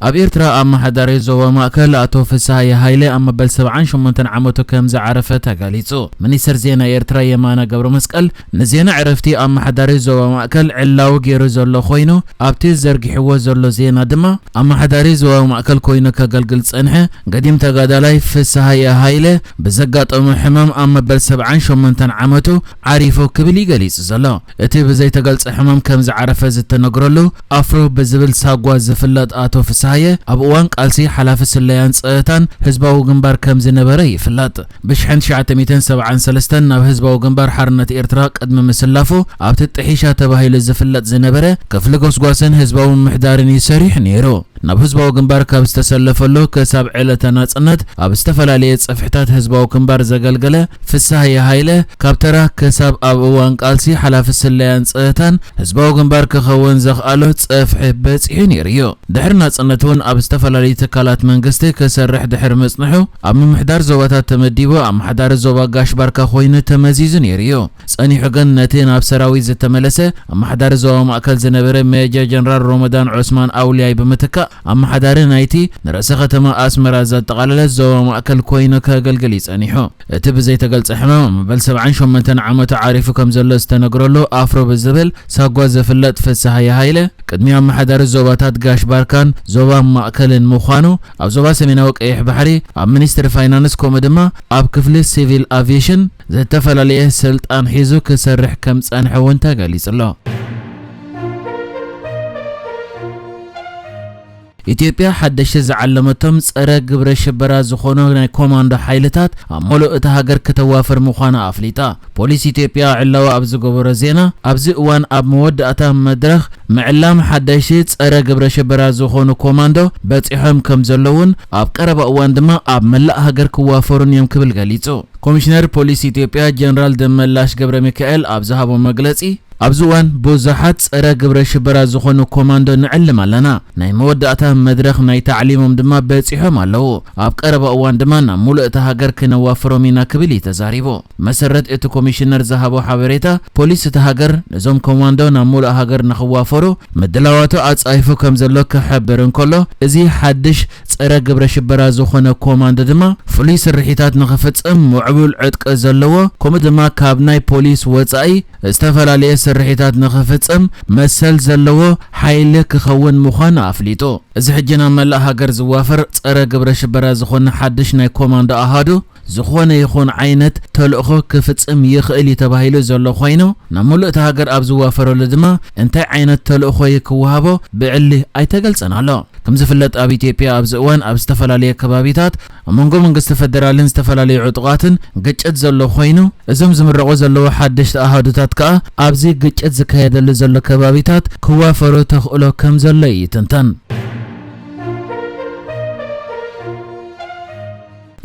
ኣብ ኤርትራ ኣመሓዳሪ ዞባ ማእከል ኣቶ ፍስሃየ ሃይለ ኣብ መበል ሰብዓን ሸሞንተን ዓመቱ ከም ዝዓረፈ ተገሊጹ። ሚኒስትር ዜና ኤርትራ የማነ ገብረ መስቀል ንዜና ዕረፍቲ ኣመሓዳሪ ዞባ ማእከል ዕላዊ ገይሩ ዘሎ ኮይኑ፣ ኣብቲ ዘርጊሕዎ ዘሎ ዜና ድማ ኣመሓዳሪ ዞባ ማእከል ኮይኑ ከገልግል ዝጸንሐ ገዲም ተጋዳላይ ፍስሃየ ሃይለ ብዘጋጠሞ ሕማም ኣብ መበል ሰብዓን ሸሞንተን ዓመቱ ዓሪፉ ክብል እዩ ገሊጹ ዘሎ። እቲ ብዘይተገልጸ ሕማም ከም ዝዓረፈ ዝተነግረሉ ኣፍሮ ብዝብል ሳጓ ዝፍለጥ ኣቶ ፍስሃየ፣ ኣብ እዋን ቃልሲ ሓላፊ ስለያን ጸጥታን ህዝባዊ ግንባር ከም ዝነበረ ይፍለጥ። ብሽሕን ትሽዓተ ሚእትን ሰብዓን ሰለስተን ናብ ህዝባዊ ግንባር ሓርነት ኤርትራ ቅድሚ ምስላፉ፣ ኣብቲ ጥሒሻ ተባሂሉ ዝፍለጥ ዝነበረ ክፍሊ ጎስጓስን ህዝባዊ ምምሕዳርን እዩ ሰሪሑ ነይሩ። ናብ ህዝባዊ ግንባር ካብ ዝተሰለፈሉ ክሳብ ዕለተ ናጽነት፣ ኣብ ዝተፈላለየ ጽፍሕታት ህዝባዊ ግንባር ዘገልገለ ፍስሃየ ሃይለ፣ ካብ ተራ ክሳብ ኣብ እዋን ቃልሲ ሓላፊ ስለያን ጸጥታን ህዝባዊ ግንባር ክኸውን ዘኽኣሎ ጸፍሒ በጺሑ ነይሩ እዩ። ድሕሪ ናጽነት እውን ኣብ ዝተፈላለዩ ትካላት መንግስቲ ክሰርሕ ድሕሪ ምጽንሑ፣ ኣብ ምምሕዳር ዞባታት ተመዲቡ ኣመሓዳሪ ዞባ ጋሽ ባርካ ኮይኑ ተመዚዙ ነይሩ እዩ። ጸኒሑ ግን ነቲ ናብ ሰራዊት ዝተመለሰ ኣመሓዳሪ ዞባ ማእከል ዝነበረ ሜጀር ጀነራል ሮመዳን ዑስማን ኣውልያይ ብምትካእ፣ ኣመሓዳሪ ናይቲ ንርእሰ ከተማ ኣስመራ ዘጠቓለለ ዞባ ማእከል ኮይኑ ከገልግል እዩ ጸኒሑ። እቲ ብዘይተገልጸ ሕማም ኣብ መበል ሰብዓን ሸሞንተን ዓመቱ ዓሪፉ ከም ዘሎ ዝተነግረሉ ኣፍሮ ብዝብል ሳጓ ዝፍለጥ ፍስሃየ ሃይለ፣ ቅድሚ ኣመሓዳሪ ዞባታት ጋሽ ባርካን ዞባ ማእከልን ምዃኑ፣ ኣብ ዞባ ሰሜናዊ ቀይሕ ባሕሪ ኣብ ሚኒስትሪ ፋይናንስ፣ ከምኡ ድማ ኣብ ክፍሊ ሲቪል ኣቪዬሽን ዝተፈላለየ ስልጣን ሒዙ ክሰርሕ ከም ዝጸንሐ እውን ተገሊጹ ኣሎ። ኢትዮጵያ ሓደሽቲ ዝዓለመቶም ጸረ ግብረ ሽበራ ዝኾኑ ናይ ኮማንዶ ሓይልታት ኣብ ሙሉእ እታ ሃገር ክተዋፍር ምዃና ኣፍሊጣ። ፖሊስ ኢትዮጵያ ዕላዊ ኣብ ዝገበሮ ዜና፣ ኣብዚ እዋን ኣብ መወዳእታ መድረኽ ምዕላም ሓደሽቲ ጸረ ግብረ ሽበራ ዝኾኑ ኮማንዶ በጺሖም ከም ዘለውን፣ ኣብ ቀረባ እዋን ድማ ኣብ መላእ ሃገር ክዋፈሩን እዮም ክብል ገሊጹ። ኮሚሽነር ፖሊስ ኢትዮጵያ ጀነራል ደመላሽ ገብረ ሚካኤል ኣብ ዝሃቦ መግለጺ፣ ኣብዚ እዋን ብዙሓት ጸረ ግብረ ሽበራ ዝኾኑ ኮማንዶ ንዕልም ኣለና። ናይ መወዳእታ መድረኽ ናይ ታዕሊሞም ድማ በጺሖም ኣለዉ። ኣብ ቀረባ እዋን ድማ ናብ ሙሉእ እታ ሃገር ክነዋፍሮም ኢና ክብል እዩ ተዛሪቡ። መሰረት እቲ ኮሚሽነር ዝሃቦ ሓበሬታ፣ ፖሊስ እታ ሃገር ነዞም ኮማንዶ ናብ ሙሉእ ሃገር ንኽዋፈሩ ምድላዋቱ ኣጻይፉ ከም ዘሎ ክሕብር እንከሎ፣ እዚ ሓድሽ ጸረ ግብረ ሽበራ ዝኾነ ኮማንዶ ድማ ፍሉይ ስርሒታት ንኽፍጽም ምዕቡል ዕጥቂ ዘለዎ፣ ከምኡ ድማ ካብ ናይ ፖሊስ ወጻኢ ዝተፈላለየ ስርሒታት ንኽፍጽም መሰል ዘለዎ ሓይሊ ክኸውን ምዃኑ ኣፍሊጡ። እዚ ሕጂ ናብ መላእ ሃገር ዝዋፈር ጸረ ግብረ ሽበራ ዝኾነ ሓድሽ ናይ ኮማንዶ ኣሃዱ፣ ዝኾነ ይኹን ዓይነት ተልእኾ ክፍጽም ይኽእል እዩ ተባሂሉ ዘሎ ኮይኑ፣ ናብ ሙሉእ እታ ሃገር ኣብ ዝዋፈረሉ ድማ እንታይ ዓይነት ተልእኾ እዩ ክወሃቦ ብዕሊ ኣይተገልጸን ኣሎ። ከም ዝፍለጥ፣ ኣብ ኢትዮጵያ ኣብዚ እዋን ኣብ ዝተፈላለየ ከባቢታት ኣብ መንጎ መንግስቲ ፈደራልን ዝተፈላለዩ ዕጡቓትን ግጭት ዘሎ ኮይኑ፣ እዞም ዝምረቑ ዘለዉ ሓደሽቲ ኣሃዱታት ከኣ ኣብዚ ግጭት ዝካየደሉ ዘሎ ከባቢታት ክዋፈሩ ተኽእሎ ከም ዘሎ እዩ ይትንተን።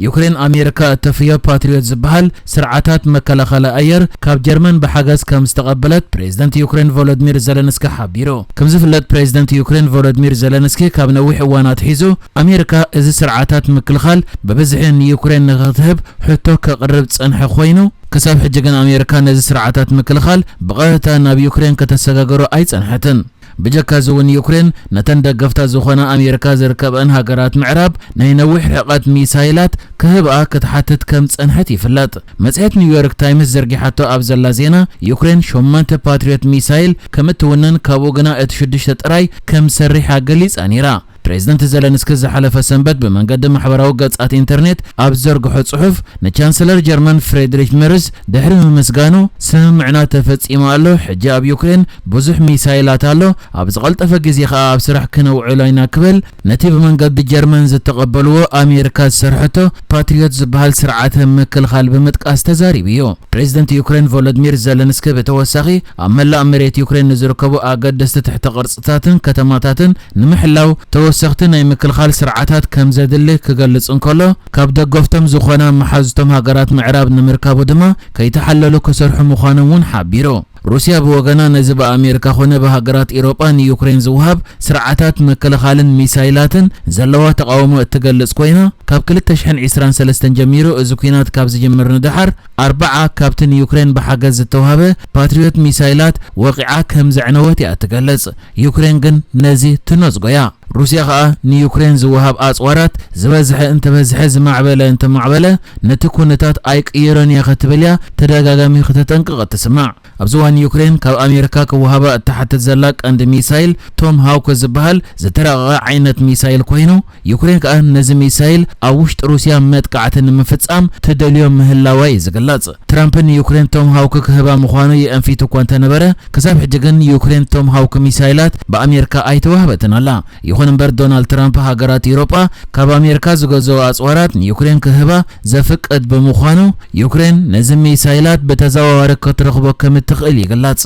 ዩክሬን ኣሜሪካ እተፍርዮ ፓትሪዮት ዝበሃል ስርዓታት መከላኸሊ ኣየር ካብ ጀርመን ብሓገዝ ከም ዝተቐበለት ፕሬዝደንት ዩክሬን ቮሎዲሚር ዘለንስኪ ሓቢሩ። ከም ዝፍለጥ፣ ፕሬዝደንት ዩክሬን ቮሎዲሚር ዘለንስኪ ካብ ነዊሕ እዋን ኣትሒዙ ኣሜሪካ እዚ ስርዓታት ምክልኻል ብብዝሒ ንዩክሬን ንኽትህብ ሕቶ ከቕርብ ዝጸንሐ ኮይኑ፣ ክሳብ ሕጂ ግን ኣሜሪካ ነዚ ስርዓታት ምክልኻል ብቐጥታ ናብ ዩክሬን ከተሰጋግሮ ኣይጸንሐትን። ብጀካ እዚ እውን ዩክሬን ነተን ደገፍታ ዝኾና ኣሜሪካ ዝርከበአን ሃገራት ምዕራብ ናይ ነዊሕ ርሕቀት ሚሳይላት ክህብኣ ክትሓትት ከም ዝጸንሐት ይፍለጥ። መጽሔት ኒውዮርክ ታይምስ ዘርጊሓቶ ኣብ ዘላ ዜና፣ ዩክሬን ሸሞንተ ፓትሪዮት ሚሳይል ከም እትውንን፣ ካብኡ ግና እቲ ሽዱሽተ ጥራይ ከም ዝሰርሕ ኣገሊጻ ነይራ። ፕሬዝደንት ዘለንስኪ ዝሓለፈ ሰንበት ብመንገዲ ማሕበራዊ ገጻት ኢንተርኔት ኣብ ዝዘርግሖ ጽሑፍ፣ ንቻንስለር ጀርመን ፍሬድሪሽ መርዝ ድሕሪ ምምስጋኑ፣ ስምምዕና ተፈጺሙ ኣሎ፣ ሕጂ ኣብ ዩክሬን ብዙሕ ሚሳይላት ኣሎ፣ ኣብ ዝቐልጠፈ ግዜ ከኣ ኣብ ስራሕ ክነውዕሎ ኢና ክብል፣ ነቲ ብመንገዲ ጀርመን ዝተቐበልዎ ኣሜሪካ ዝሰርሐቶ ፓትሪዮት ዝበሃል ስርዓተ ምክልኻል ብምጥቃስ ተዛሪቡ እዩ። ፕሬዝደንት ዩክሬን ቮሎዲሚር ዘለንስኪ ብተወሳኺ፣ ኣብ መላእ መሬት ዩክሬን ንዝርከቡ ኣገደስቲ ትሕተ ቅርጽታትን ከተማታትን ንምሕላው ተወሰኽቲ ናይ ምክልኻል ስርዓታት ከም ዘድሊ ክገልጽ እንከሎ፣ ካብ ደገፍቶም ዝኾና መሓዙቶም ሃገራት ምዕራብ ንምርካቡ ድማ ከይተሓለሉ ክሰርሑ ምዃኖም እውን ሓቢሩ። ሩስያ ብወገና፣ ነዚ ብኣሜሪካ ኮነ ብሃገራት ኤውሮጳ ንዩክሬን ዝወሃብ ስርዓታት ምክልኻልን ሚሳይላትን ዘለዋ ተቓውሞ እትገልጽ ኮይና፣ ካብ ክልተ ሽሕን ዕስራን ሰለስተን ጀሚሩ፣ እዚ ኲናት ካብ ዝጅምር ንደሓር፣ ኣርባዓ ካብቲ ንዩክሬን ብሓገዝ ዝተዋህበ ፓትሪዮት ሚሳይላት ወቒዓ ከም ዘዕነወት እያ እትገልጽ። ዩክሬን ግን ነዚ ትነጽጎ እያ። ሩስያ ከኣ ንዩክሬን ዝወሃብ ኣጽዋራት ዝበዝሐ እንተበዝሐ ዝማዕበለ እንተማዕበለ ነቲ ኩነታት ኣይቅይሮን እየ ክትብል እያ ተደጋጋሚ ክተጠንቅቕ እትስማዕ። ኣብዚ እዋን ዩክሬን ካብ ኣሜሪካ ክወሃባ እትሓትት ዘላ ቀንዲ ሚሳይል ቶም ሃውክ ዝበሃል ዝተራቐቐ ዓይነት ሚሳይል ኮይኑ፣ ዩክሬን ከኣ ነዚ ሚሳይል ኣብ ውሽጢ ሩስያ መጥቃዕቲ ንምፍጻም ትደልዮ ምህላዋ እዩ ዝግለጽ። ትራምፕ ንዩክሬን ቶም ሃውክ ክህባ ምዃኑ የእንፊቱ እኳ እንተነበረ፣ ክሳብ ሕጂ ግን ዩክሬን ቶም ሃውክ ሚሳይላት ብኣሜሪካ ኣይተዋህበትን ኣላ። ይኹን እምበር ዶናልድ ትራምፕ ሃገራት ኤውሮጳ ካብ ኣሜሪካ ዝገዝኦ ኣጽዋራት ንዩክሬን ክህባ ዘፍቅድ ብምዃኑ፣ ዩክሬን ነዚ ሚሳይላት ብተዘዋዋሪ ክትረኽቦ ከም እትኽእል ይግለጽ።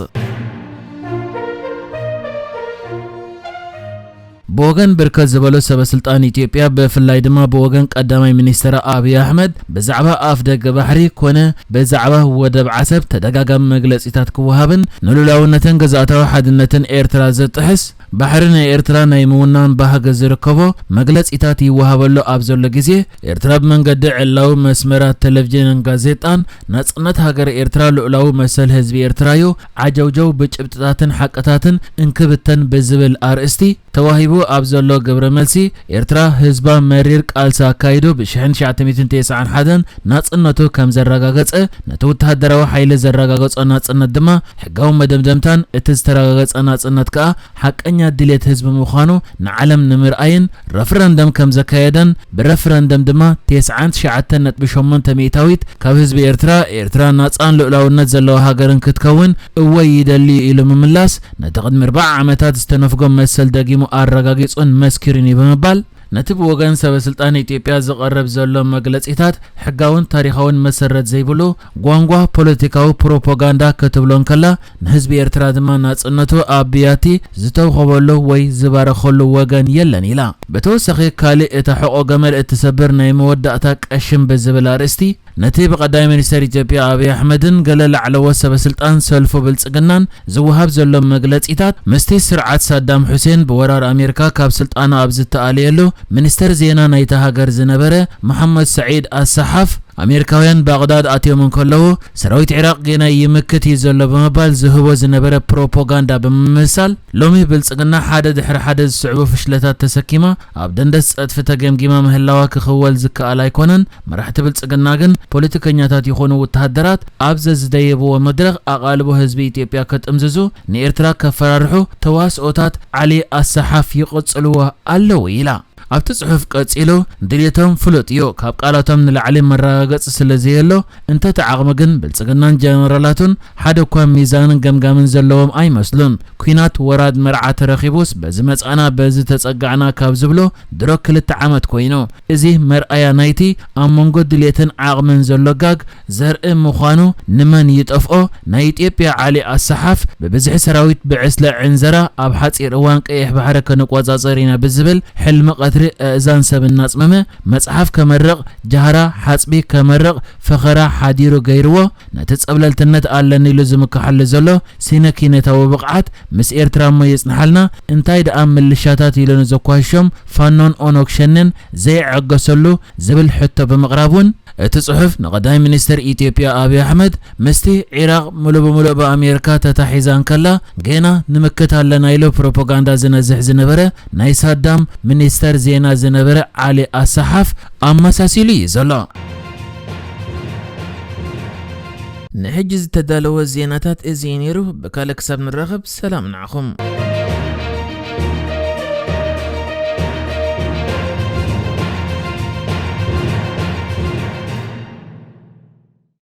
ብወገን ብርከት ዝበሉ ሰበ ስልጣን ኢትዮጵያ ብፍላይ ድማ ብወገን ቀዳማይ ሚኒስትር ኣብይ ኣሕመድ ብዛዕባ ኣፍ ደገ ባሕሪ ኮነ ብዛዕባ ወደብ ዓሰብ ተደጋጋሚ መግለጺታት ክወሃብን ንሉላውነትን ግዝኣታዊ ሓድነትን ኤርትራ ዘጥሕስ ባሕሪ ናይ ኤርትራ ናይ ምውናን ባህጊ ዝርከቦ መግለጺታት ይወሃበሉ ኣብ ዘሎ ግዜ፣ ኤርትራ ብመንገዲ ዕላዊ መስመራት ቴሌቪዥንን ጋዜጣን ናጽነት ሃገር ኤርትራ ልኡላዊ መሰል ህዝቢ ኤርትራ እዩ፣ ዓጀውጀው ብጭብጥታትን ሓቅታትን እንክብተን ብዝብል ኣርእስቲ ተዋሂቡ ኣብ ዘሎ ግብረ መልሲ፣ ኤርትራ ህዝባ መሪር ቃልሲ ኣካይዱ ብ ሽሕን ትሽዓተ ሚእትን ተስዓን ሓደን ናጽነቱ ከም ዘረጋገጸ፣ ነቲ ወተሃደራዊ ሓይሊ ዘረጋገጾ ናጽነት ድማ ሕጋዊ መደምደምታን እቲ ዝተረጋገጸ ናጽነት ከኣ ሓቀኛ ድሌት ህዝቢ ምዃኑ ንዓለም ንምርኣይን ረፍረንደም ከም ዘካየደን ብረፍረንደም ድማ ተስዓን ትሽዓተን ነጥቢ ሸሞንተ ሚእታዊት ካብ ህዝቢ ኤርትራ፣ ኤርትራ ናጻን ልኡላውነት ዘለዋ ሃገርን ክትከውን እወ ይደሊ ኢሉ ምምላስ፣ ነቲ ቅድሚ ኣርብዓ ዓመታት ዝተነፍጎ መሰል ደጊሙ ኣረጋጊጹን መስኪሩን እዩ ብምባል፣ ነቲ ብወገን ሰበ ስልጣን ኢትዮጵያ ዝቐርብ ዘሎ መግለጺታት ሕጋውን ታሪኻውን መሰረት ዘይብሉ ጓንጓ ፖለቲካዊ ፕሮፓጋንዳ ክትብሎ እንከላ፣ ንህዝቢ ኤርትራ ድማ ናጽነቱ ኣብ ብያቲ ዝተውኸበሉ ወይ ዝባረኸሉ ወገን የለን ኢላ። ብተወሳኺ፣ ካልእ እታ ሕቖ ገመል እትሰብር ናይ መወዳእታ ቀሽም ብዝብል ኣርእስቲ፣ ነቲ ብቀዳማይ ሚኒስተር ኢትዮጵያ ኣብይ ኣሕመድን ገለ ላዕለዎት ሰበ ስልጣን ሰልፉ ብልጽግናን ዝወሃብ ዘሎ መግለጺታት፣ ምስቲ ስርዓት ሳዳም ሑሴን ብወራር ኣሜሪካ ካብ ስልጣኑ ኣብ ዝተኣለየሉ፣ ሚኒስተር ዜና ናይታ ሃገር ዝነበረ መሓመድ ሰዒድ ኣሰሓፍ፣ ኣሜሪካውያን ባቕዳድ ኣትዮም እንከለዉ፣ ሰራዊት ዒራቕ ጌና ይምክት እዩ ዘሎ ብምባል ዝህቦ ዝነበረ ፕሮፓጋንዳ ብምምሳል፣ ሎሚ ብልጽግና ሓደ ድሕሪ ሓደ ዝስዕቡ ፍሽለታት ተሰኪማ ኣብ ደንደስ ጸድፊ ተገምጊማ ምህላዋ ክኽወል ዝከኣል ኣይኮነን። መራሕቲ ብልጽግና ግን ፖለቲከኛታት ይኹኑ ወተሃደራት ኣብ ዘዝደየብዎ መድረኽ ኣቓልቦ ህዝቢ ኢትዮጵያ ከጥምዝዙ፣ ንኤርትራ ከፈራርሑ ተዋስኦታት ዓሊ ኣሰሓፍ ይቕጽልዎ ኣለዉ ኢላ። ኣብቲ ጽሑፍ ቀጺሉ፣ ድሌቶም ፍሉጥ እዩ፣ ካብ ቃላቶም ንላዕሊ መረጋገጺ ስለ ዘየሎ፣ እንተተዓቕሚ ግን ብልጽግናን ጀነራላቱን ሓደ እኳ ሚዛንን ገምጋምን ዘለዎም ኣይመስሉን። ኲናት ወራድ መርዓ ተረኺቡስ በዚ መጻና በዚ ተጸጋዕና ካብ ዝብሉ ድሮ ክልተ ዓመት ኮይኑ። እዚ መርኣያ ናይቲ ኣብ መንጎ ድሌትን ዓቕምን ዘሎ ጋግ ዘርኢ ምዃኑ ንመን ይጠፍኦ? ናይ ኢትዮጵያ ዓሊ ኣሰሓፍ ብብዝሒ ሰራዊት ብዕስለ ዕንዘራ ኣብ ሓጺር እዋን ቀይሕ ባሕሪ ክንቆጻጸር ኢና ብዝብል ሕልሚ ቀትሪ ኣእዛን ሰብ እናጽመመ መጽሓፍ ከመርቕ ጃህራ ሓጽቢ ከመርቕ ፈኸራ ሓዲሩ ገይርዎ። ነቲ ጸብለልትነት ኣለኒ ኢሉ ዝምክሓሉ ዘሎ ስነ ኪነታዊ ብቕዓት ምስ ኤርትራ እሞ የጽንሓልና፣ እንታይ ደኣ ምልሻታት ኢሉ ንዘኳሽሾም ፋኖን ኦነግ ሸኔን ዘይዕገሰሉ ዝብል ሕቶ ብምቕራብ እውን እቲ ጽሑፍ ንቐዳማይ ሚኒስተር ኢትዮጵያ ኣብይ ኣሕመድ ምስቲ ዒራቕ ሙሉእ ብሙሉእ ብኣሜሪካ ተታሒዛ እንከላ ጌና ንምክት ኣለና ኢሉ ፕሮፓጋንዳ ዝነዝሕ ዝነበረ ናይ ሳዳም ሚኒስተር ዜና ዝነበረ ዓሊ ኣሰሓፍ ኣመሳሲሉ እዩ ዘሎ። ንሕጂ ዝተዳለወ ዜናታት እዚ እዩ ነይሩ። ብካልእ ክሳብ ንራኸብ ሰላም ንዓኹም።